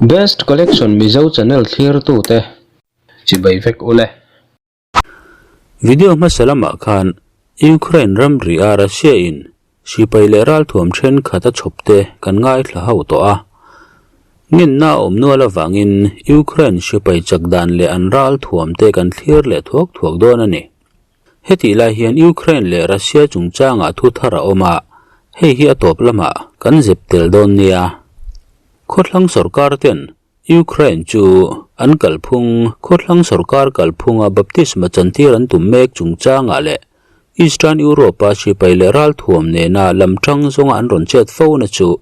Best Collection Mizo channel thlirtute chibai vek ule. Video hmasa lamah khan Ukraine ramri a Russia in sipai leh ralthuam thenkhat a chhawp te kan ngaithla ho tawh a. Ngenna a awm nual avangin Ukraine sipai chak dan leh an ralthuam te kan thlir leh thuak thuak dawn a ni. Hetih lai hian Ukraine leh Russia chungchangah thu thar a awm a, hei hi a tawp lamah kan zep tel dawn nia. Khawthlang sorkar ten Ukraine chu an kalphung Khawthlang sorkar kalphunga baptisma chantir an tum mek chungchangah leh Eastern Europe-a sipai leh ralthuam nena lam tang zawnga an rawn chet fona chu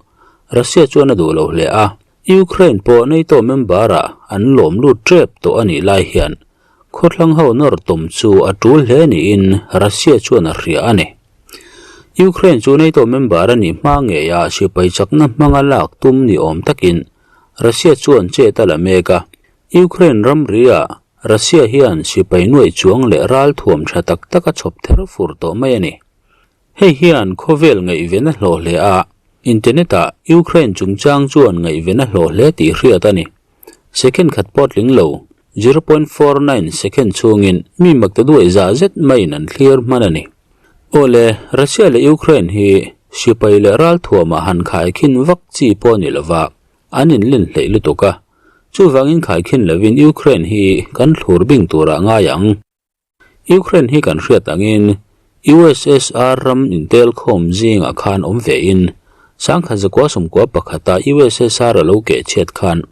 Russia chuan a duh lo hle a. Ukraine pawh NATO member-ah an lawm lut tep tawh a nih lai hian khawthlang ho nawr tum chu a tul hle niin Russia chuan a hria a ni. Ukraine chu NATO member a nih hma ngeia sipai chakna hmanga lak tum ni awm takin Russia chuan chet a la mek a. Ukraine ramri-ah Russia hian sipai nuaih chuang leh ralthuam tha tak tak a chhawp ther fur tawh mai a ni. Hei hian khawvel ngaihven a hlawh hle a, internet-ah Ukraine chungchang chuan ngaihven a hlawh hle tih hriat a ni. Second khat pawh tling lo, 0.49 second chhungin mi maktaduai za zet maiin an thlir hman a ni. Awle, Russia leh Ukraine hi sipai leh ralthuamah han khaikhin vak chi pawh a ni lova, an inlen hleih lutuk a. Chuvangin khaikhin lovin Ukraine hi kan thlur bing turah ngai ang. Ukraine hi kan hriat angin USSR ram intelkhawm zingah khan awm vein sangkhat zakua sawmkua pakhata USSR a lo keh chhiat khan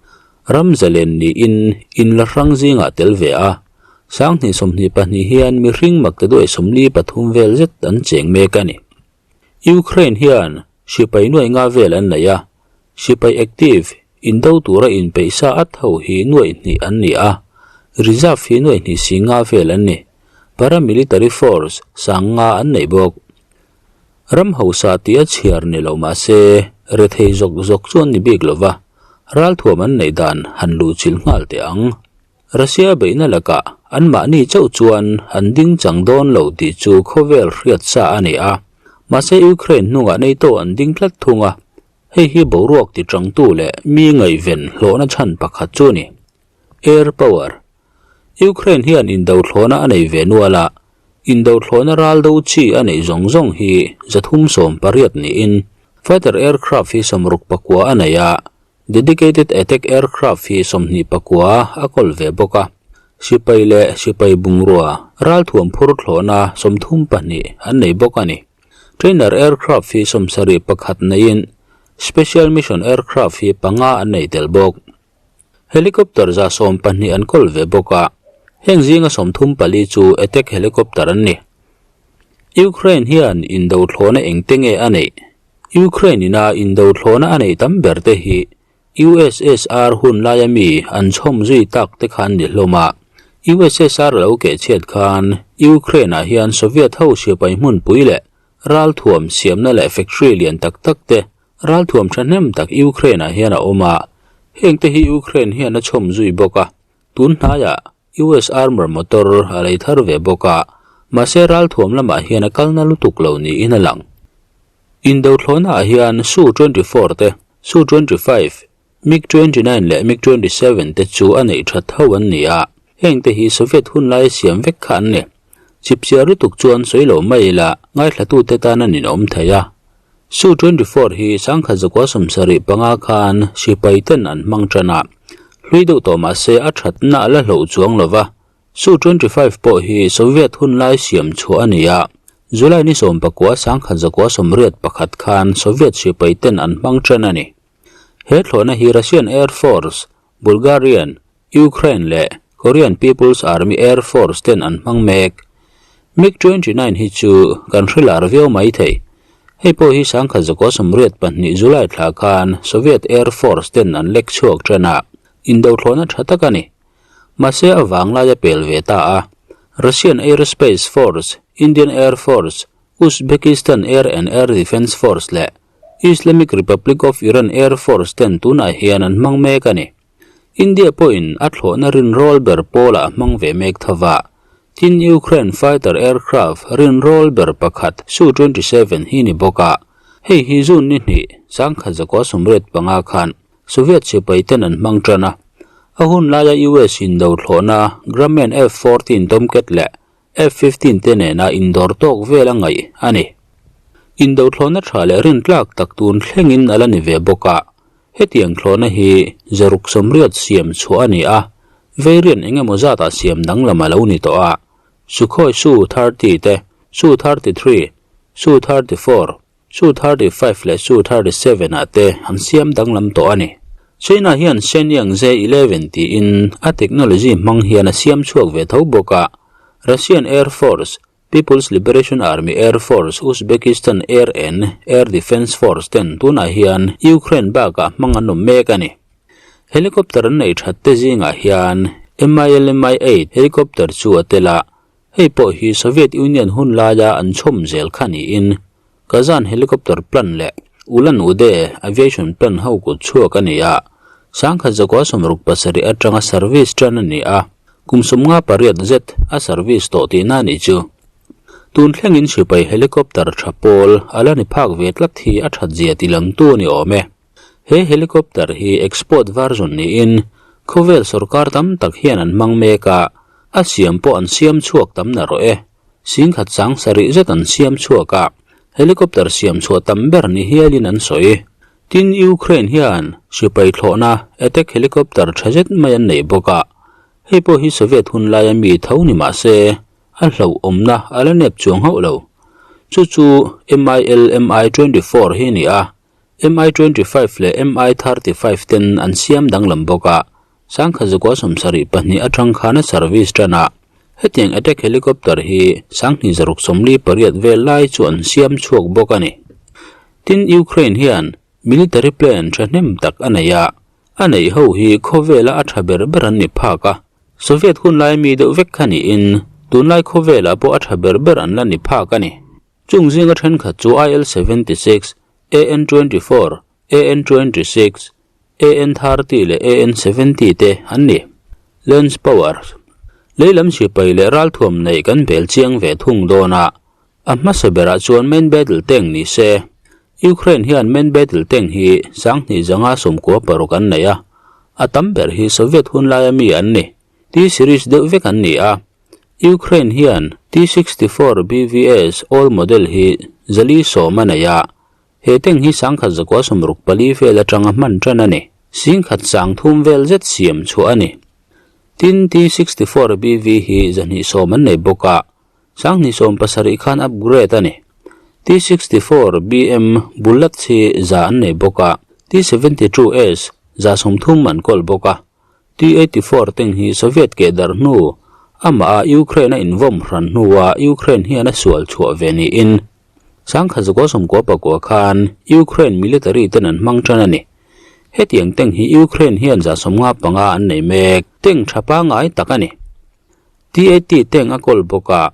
ram zalen niin inla hrang zingah tel ve a, sanghnih 22 hian mihring maktaduai 43 vel zet an cheng mek a ni. Ukraine hian sipai nuai nga vel an nei a, sipai active indo tura inpeih sa at ho hi nuai hnih an ni a, reserve hi nuai hnih si nga vel an ni. Paramilitary force sang nga an nei bawk. Ram hausa tia chhiar ni lo mah se rethei zawk zawk chu an ni bik lo va, ralthuam an neih dan han luhchilh nghal teh ang. Russia beihna lakah anmahni chauh chuan an ding chang dawn lo tih chu khawvel hriat sa a ni a. Mahse Ukraine hnungah NATO an ding tlat thung a, hei hi boruak ti tangtu leh mi ngaihven hlawhna chhan pakhat chu a ni. Air Power Ukraine hian indo thlawhna a nei ve nual a, indo thlawhna ral do chi a neih zawng zawng hi 318 niin fighter aircraft hi 69 a nei a, Dedicated Attack Aircraft hi 29 a kawl ve bawk a, sipai leh sipai bungrua ralthuam phur thlawhna 32 an nei bawk a ni. Trainer Aircraft hi 71 neiin Special Mission Aircraft hi panga an nei tel bawk. Helicopter 112 an kawl ve bawk a, heng zinga 34 chu attack helicopter an ni. Ukraine hian indo thlawhna engte nge a neih? Ukraine ina indo thlawhna a neih tam ber te hi USSR hun laia mi an chhawm zui tak te kha an ni hlawm a. USSR lo keh chhiat khan Ukraine ah hian Soviet ho sipai hmunpui leh ralthuam siamna leh factory lian tak tak te ralthuam thahnem tak Ukraine ah hian a awm a. Heng te hi Ukraine hian a chhawm zui bawk a. Tun hnaiah US Armor motor a lei thar ve bawk a, mahse ralthuam lamah hian a kalna lutuk lo niin a lang. Indo thlawhnaah hian Su 24 te, Su 25, MiG 29 leh MiG 27 te chu a neih that ho an ni a, heng te hi Soviet hun laia siam vek kha an ni. Chipchiar lutuk chuan sawi lo mai ila ngaithlatute tan a ninawm thei a. Su 24 hi 1975 khan sipai ten an hmang tan a, hlui deuh tawh mah se a thatna a la hloh chuang lo va. Su 25 pawh hi Soviet hun lai siam chhuah a ni a, July ni 19 1981 khan Soviet sipai ten an hmang tan a ni. He thlawhna hi Russian Air Force, Bulgarian, Ukraine leh Korean People's Army Air Force ten an hmang mek. MiG 29 hi chu kan hre lar viau mai thei. Hei pawh hi 1982 July thla khan Soviet Air Force ten an lek chhuak tan a, indo thlawhna tha tak a ni. Mahse a vanglai a pel ve ta a. Russian Aerospace Force, Indian Air Force, Uzbekistan Air and Air Defence Force leh Islamic Republic of Iran Air Force ten tunah hian an hmang mek a ni. India pawhin a thlawhna rinrawl ber pawlah a hmang ve mek tho va. Tin Ukraine fighter aircraft rinrawl ber pakhat Su 27 hi ni bawk a, hei hi June ni hnih, 1985 khan. Soviet sipai ten an hmang tan a. A hun laia US indo thlawhna Grumman F-14 Tomcat leh F-15 te nena indawr tawk vel a ngaih a ni. Indo thlawhna tha leh rintlak tak tun thlengin a la ni ve bawk a. Hetiang thlawhna hi zaruk sawmriat siam chhuah a ni a, variant eng emaw zatah siam danglam a lo ni tawh a. Sukhoi Su-30 te, Su-33, Su-34, Su-35 leh Su-37 ah te an siam danglam tawh a ni. China hian Shenyang J-11 tiin a technology hmang hian a siam chhuak ve tho bawk a, Russian Air Force, People's Liberation Army Air Force, Uzbekistan Air and Air Defence Force ten tunah hian Ukraine bakah hmang an awm mek a ni. Helicopter an nei that te zingah hian MIL Mi-8 helicopter chu a tel a, Hei pawh hi Soviet Union hun laia an chhawm zel kha niin Kazan helicopter plant leh Ulan-Ude aviation plant ho kut chhuak a ni a, sangkhat zakua 67 atanga service tan a ni a, kum 58 zet a service tawh tihna a nih chu. Tun thlengin sipai helicopter tha pawl a la ni phak ve tlat hi a that zia tilangtu a ni awm e. He helicopter hi export version niin khawvel sorkar tam tak hian an hmang mek a, a siam pawh an siam chhuak tam na rawh e. Singkhat sang sarih zet an siam chhuak a, helicopter siam chhuah tam ber ni hialin an sawi. Tin, Ukraine hian sipai thlawhna attack helicopter tha zet mai an nei bawk a, hei pawh hi Soviet hun laia mi tho ni mah se a hlauhawmna a la nep chuang hauh lo. Chu chu MIL Mi-24 hi a ni a, Mi 25 leh Mi 35 ten an siam danglam bawk a, sangkhat zakua 72 atang khan a service tan a. Hetiang attack helicopter hi sanghnih zaruk 48 vel lai chu an siam chhuak bawk a ni. Tin, Ukraine hian military plane thahnem tak a nei a, a neih ho hi khawvela a tha ber ber an ni phak a. Soviet hun lai mi deuh vek kha niin tunlai khawvelah pawh a tha ber ber an la ni phak a ni. Chung zinga thenkhat chu IL-76, AN-24, AN-26, AN-30 leh AN-70 te an ni. Lens Power, Lei lam sipai leh ralthuam neih kan bel chiang ve thung dawn a, a hmasa berah chuan main battle tank ni se. Ukraine hian main battle tank hi 25 96 an nei a, a tam ber hi Soviet hun laia mi an ni. T-series deuh vek an ni a. Ukraine hian T-64 BVS old model hi zali sawm a nei a, he tank hi sangkhat zakua 64 vel atanga hman tan a ni. Singkhat sang thum vel zet siam chhuah a ni. Tin, T-64 BV hi zahnih sawm an nei bawk a, sanghnih sawm pasarih khan upgrade a ni. T-64 BM Bulat hi za an nei bawk a, T-72S za 30 an kawl bawk a. T-84 tank hi Soviet keh darh hnu, amah a Ukraine a invawm hran hnua Ukraine hian a sual chhuah ve niin sangkhat zakua 99 khan Ukraine military ten an hmang tan a ni. Hetiang tank hi Ukraine hian za 55 an nei mek. Tank tha pangngai tak a ni. T-80 tank a kawl bawk a,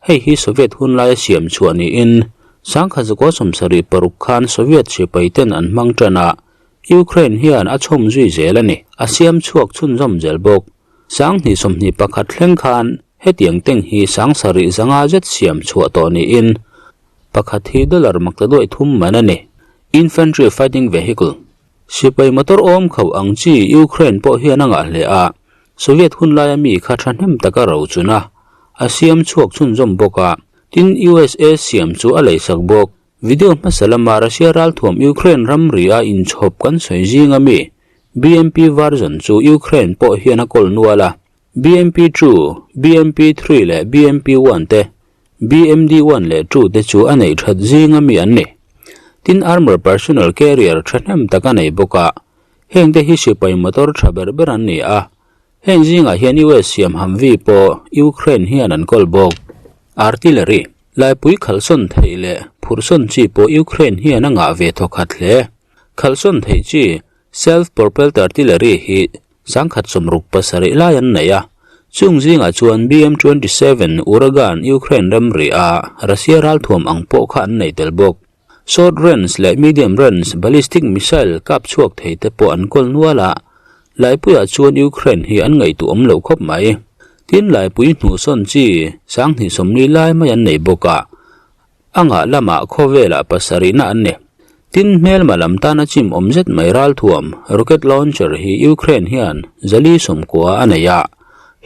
hei hi Soviet hun laia siam chhuah niin sangkhat zakua 76 khan Soviet sipai ten an hmang tan a, Ukraine hian a chhawm zui zel a ni. A siam chhuak chhunzawm zel bawk. 2021 thleng khan hetiang tank hi sang sarih zanga zet siam chhuah tawh niin pakhat hi dollar makta duai thum man a ni. Infantry fighting vehicle sipai motor awm khauh ang chi Ukraine pawh hian a ngah hle a, Soviet hun laia mi kha thahnem taka ro chun a, a siam chhuak chhunzawm bawk a, tin USA siam chu a leisak bawk. Video hmasa lama Russia ralthuam Ukraine ramri a inchhawp kan sawi zing ami BMP version chu Ukraine pawh hian a kawl nual a, BMP 2, BMP 3 leh BMP 1 te, BMD 1 leh 2 te chu a neih that zing ami an ni. Tin armor personnel carrier thahnem tak a nei bawk a, heng te hi sipai motor tha ber ber an ni a, heng zingah hian US siam Humvee pawh Ukraine hian an kawl bawk. Artillery. Laipui khalhsawn theih leh phurhsawn chi pawh Ukraine hian a ngah ve thawkhat hle. Khalhsawn theih chi self-propelled artillery hi 167 lai an nei a, chung zingah chuan BM-27 Uragan Ukraine ramri a Russia ralthuam ang pawh kha an nei tel bawk. Short range leh medium range ballistic missile kap chhuak thei te pawh an kawl nual a, Laipuiah chuan Ukraine hi an ngaihtuah awm lo khawp mai. Tin, Laipui hnuhsawn chi 20 lai mai an nei bawk a, a ngah lamah khawvelah pasarihna an ni. Tin, hmelma lam tana chim awm zet mai ralthuam, rocket launcher, hi Ukraine hian zali sawmkua a nei a,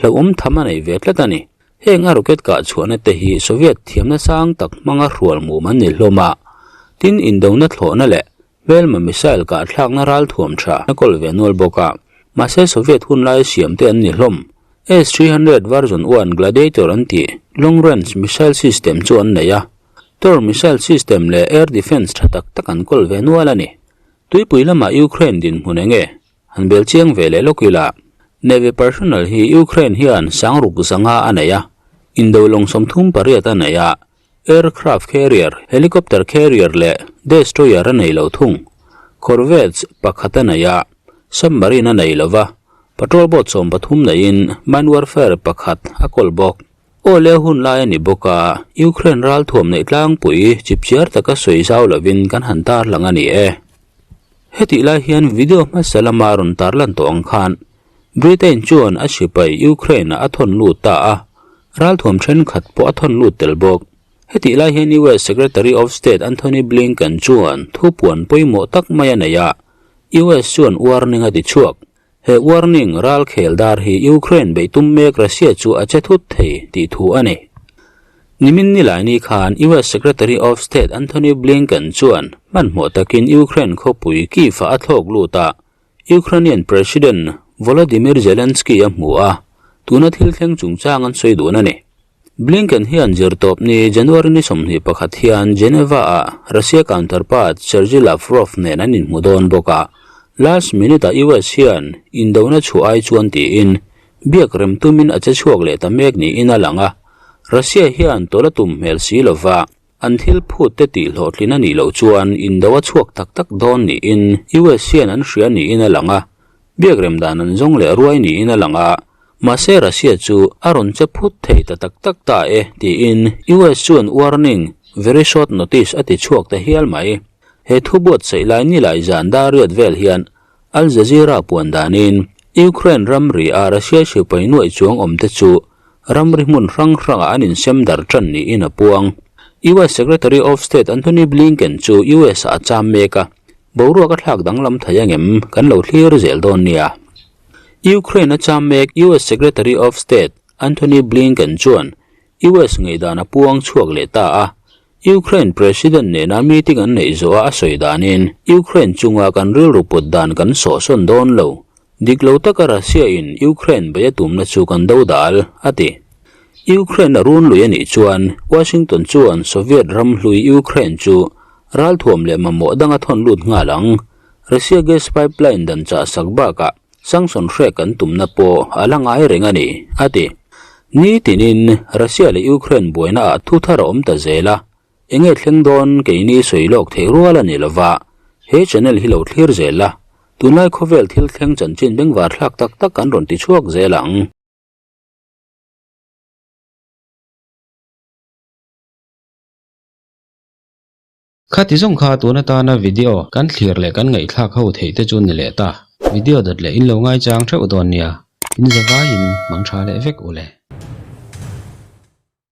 hlauhawm tham a nei ve tlat a ni. Heng a rocket kah chhuahna te hi Soviet thiamna sang tak hmanga hrual mum an ni hlawm a. Tin, indona thlawhna leh hmelma missile kah thlakna ralthuam tha a kawl ve nual bawk a. Mahse, Soviet hun laia siam te an ni hlawm. S-300 version one Gladiator an tih long range missile system chu an nei a. Tor missile system leh air defence tha tak tak an kawl ve nual a ni. Tuipui lamah Ukraine dinhmun eng nge? Han bel chiang ve leh lawk ila. Navy personnel hi Ukraine hian sangruk zanga a nei a, indo lawng 38 a nei a, aircraft carrier, helicopter carrier leh destroyer a nei lo thung. Corvettes pakhat a nei a, submarine a nei lo va, patrol boat 13 neiin mine warfare pakhat a kawl bawk. Aw le hun lai a ni bawk a, Ukraine ralthuam neih tlangpui chipchiar taka sawi zau lovin kan han tarlang a ni e. Hetih lai hian video hmasa lama rawn tarlan tawh ang khan Britain chuan a sipai Ukraine-ah a thawn lut ta a, ralthuam thenkhat pawh a thawn lut tel bawk. Hetih lai hian US Secretary of State Antony Blinken chuan thupuan pawimawh tak mai a nei a, US chuan warning a ti chhuak. He warning ral khel dar hi Ukraine beih tum mek Russia chu a che thut thei tih thu a ni. Nimin nilaini khan US Secretary of State Antony Blinken chuan hmanhmawh takin Ukraine khawpui Kyiv-ah a thlawk lut a, Ukrainian President Volodymyr Zelensky a hmu a, tuna thil thleng chungchang an sawi dun a ni. Blinken hian zirtawp ni January ni 21 hian Geneva-ah Russia counterpart Sergei Lavrov nen an inhmu dawn bawk a, last minute-ah US hian indona chhuah ai chuan tiin biak rem tumin a che chhuak leh ta mek niin a lang a, Russia hian tawlh a tum hmel si lova an thil phut te tih hlawhtlin a nih loh chuan indo a chhuak tak tak dawn niin US hian an hria niin a lang a, biak rem dan an zawng leh ruai niin a lang a. Mahse Russia chu a rawn che phut thei ta tak tak ta e tiin US chuan warning, very short notice a ti chhuak ta hial mai. He thu buatsaih lai ni lai zan dar riat vel hian Al Jazeera puan danin Ukraine ramri a Russia sipai nuaih chuang awm te chu ramri hmun hrang hrangah an insem dar tan niin a puang. US Secretary of State Antony Blinken chu US ah a cham mek a, boruak a thlak danglam thei angem kan lo thlir zel dawn nia. Ukraine a cham mek US Secretary of State Antony Blinken chuan US ngaihdan a puang chhuak leh ta a, Ukraine President nena meeting an neih zawha a sawi danin Ukraine chunga kan rilru put dan kan sawhsawn dawn lo, dik lo taka Russia in Ukraine bei a tumna chu kan do dal, a ti. Ukraine a run lui a nih chuan Washington chuan Soviet ram hlui Ukraine chu ralthuam leh mamawh danga thawn lut nghal ang. Russia gas pipeline dan chah sak bakah sanction hrek an tumna pawh a la ngai reng a ni, a ti. Ni tinin Russia leh Ukraine buaina ah thu thar a awm ta zel a, enge thleng dawn keini sawi lawk theih rual a ni lova, he channel hi lo thlir zel la, tunlai khawvel thil thleng chanchin bengvar thlak tak tak kan rawn ti chhuak zel ang. Khati zawng kha tun atana video kan thlir leh kan ngaihthlak ho theih te chu ni leh ta. Video dawt leh in lo ngaichang theuh dawn nia. In zavaiin mang tha leh vek u le.